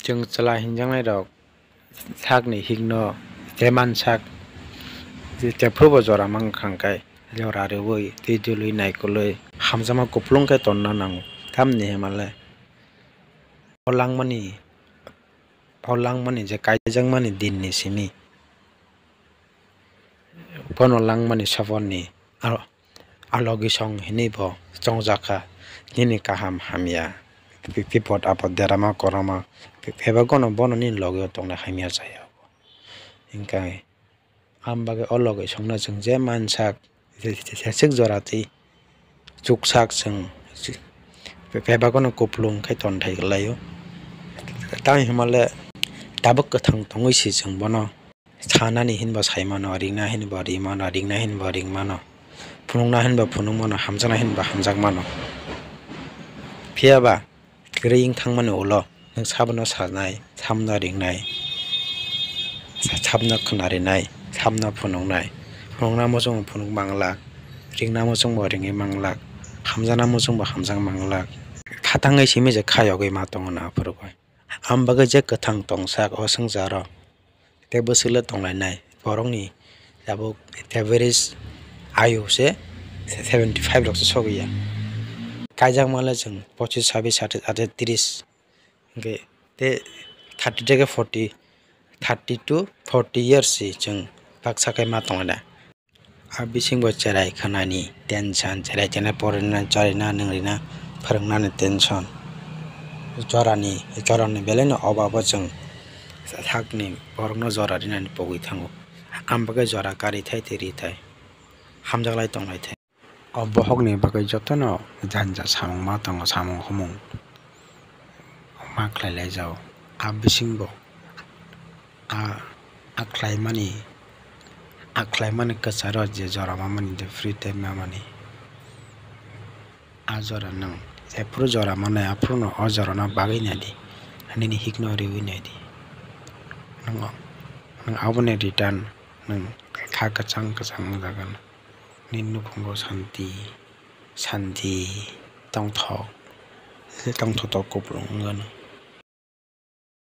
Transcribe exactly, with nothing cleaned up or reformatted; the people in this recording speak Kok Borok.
Chwng chwla hinjaknairok sakni hikno tei mansak, je tephrubo jora mankha hwnkhe, jora rwui, twi dului, naikolwi, hamjakma kupulung khe tonna nango. Tamni hwnmale o langmani, o langmani je kaijakmani dinni simi, bono langmani sophorni aro a logisong hinwi bo chongjakha, nini kaham hamya, bi-, bipod apod derama koroma, be-, bebak gono bono nini logio tongnai hamya chaya. Hinkhe, am bagwi o logisongno chwng je mansak, je, je, jeswk jora twi chuksak chwng, be-, bebak gono kupulung khe tonthai laio. Tamni hwnmale tabuk kwthang tongwi si chwng bono. Sanani hinba sai mano, ringna hinba ri mano, ringna hinba ring mano, phunukna hinba phunuk mano, hamjakna hinba hamjak mano. Phiya ba kwrwi wng thangmani ulo nwng sabono sanai, sabono ringnai, sa-, sabono khwnarinai, sabono phunuknai. Phunukna muchungbo phunuk manglak, ringna muchungbo ringwi manglak, hamjakna muchungbo hamjak manglak. Khatangwi simi je kha yogwi ma tongo na aphuru bai. Am bagwi je kwthang tongsak o swngcharo. Tei bwswk le tonglainai borokni tabuk average ayu se seventy five rok se sogwi ya. Kaijakma le chwng pochis, sabis, athais, athais, tris, hwnkhe tei thirty theke forty, thirty to forty years se chwng baksa khe ma tonglaina. A bisingo cherai khanani tension, cherai khanai porina, charina, nwngrina, phwrwngnani tension. Jorani, jorani belai no obabo chwng sakni borokno jora rinani pogwi thango. Am bagwi jora karwi thai tei ri thai, hamjaklai tonglai thai. O bohokni bagwi jotono janja samung ma tongo, samung humung ma khlai lai jao. A bisingo a, a khlaimani, a khlaimani kwcharo je jora mamani, je free time mamani, a jora nwng jephuru jora manai, aphuru no o jora no bagwi naidi, nini hikno riwi naidi. Nwng, nwng aboni return nwng kha kwchang kwchang wngjagan. Nini nukhungo santi, santi tongthok, tongthok tok kupulung wngano.